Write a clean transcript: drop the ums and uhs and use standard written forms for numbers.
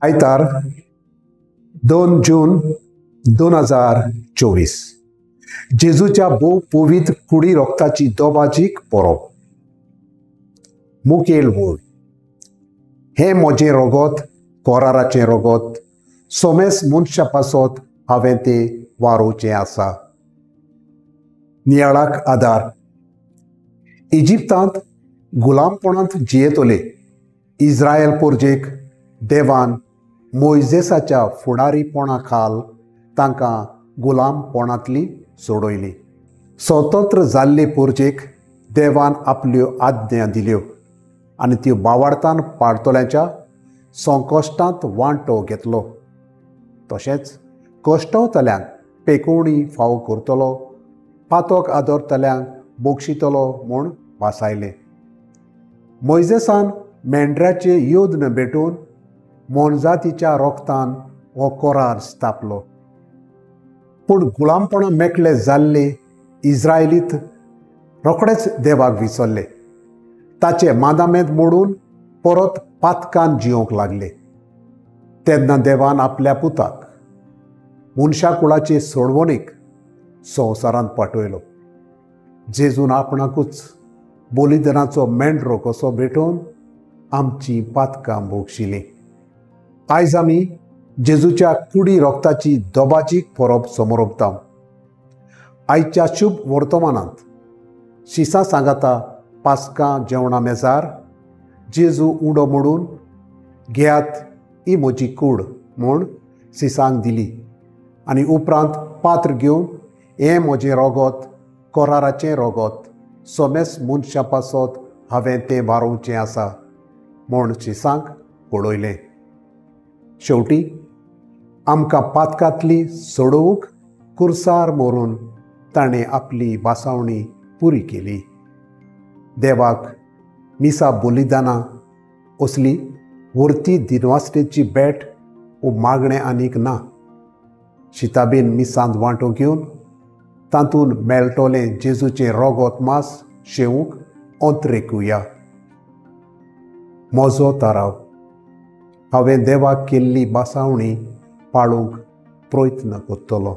आयतार 2 जून 2024 जेजूच्या भोव पवित्र कुडी रोगताची दोबाजीक परब. मुखेल वळ हें म्हजें रोगत, कोराराचें रोगत, सोमेस मनशा पासत हांवें तें वारोवचें आसा. नियाळाक आदार. इजिप्तांत गुलामपणांत जियेतले इस्रायल पोरजेक देवान मोयजेसाच्या फुडारीपणा खाल तांकां गुलामपणांतली सोडयली. स्वतंत्र जाल्ले पोरजेक देवान आपल्यो आज्ञा दिल्यो आनी त्यो बावाडतान पाडतल्यांच्या संकश्टांत वांटो घेतलो. तशेंच कश्टवतल्यांक पेकोवणी फावो करतलो, पातक आदरतल्यांक बक्षितलो म्हूण भासायलें. मोयजेसान मेंढऱ्याचे योद्न भेटून मोनजातीच्या रोगतान हो करार स्थापलो. पूण गुलामपणा मेकळे जाल्ले इस्रायलीत रोखडेच देवाक विसरले. ताचे मादामेद मोडून परत पातकान जियोंक लागले. तेन्ना देवान आपल्या पुताक मनशा कुळाचे सोडवणीक संवसारांत पाठयलो. जेजून आपणाकूच बलिदानाचो मेंढरो कसो भेटोवन आमची पातकां भोगशिलीं. आयज आमी जेजूच्या कुडी रोगताची दोबाजीक परब समरोपता. आयच्या शुभ वर्तमानांत शिसां सांगाता पास्कां जेवणा मेजार जेजू उंडो मोडून घेयात ही म्हजी कूड म्हूण सिसांक दिली आनी उपरांत पात्र घेवन हें म्हजें रोगत, कोराराचें रोगत, सोमेस मनशा पासत हांवें तें वारोवचें आसा म्हूण शिसांक पळयलें. शेवटी आमकां पातकांतली सोडोवंक कुर्सार मरून ताणें आपली भासावणी पुरी केली. देवाक मिसा बलिदानां असली व्हरती दिनवासनेची भेट वो मागणें आनीक ना. शिताबेन मिसांत वांटो घेवन तातूंत मेळटलें जेजूचें रोगत मास शेवूंक अंतरेकुया. म्हजो ताराव हांवें देवाक केल्ली भासावणी पाळूंक प्रयत्न करतलो.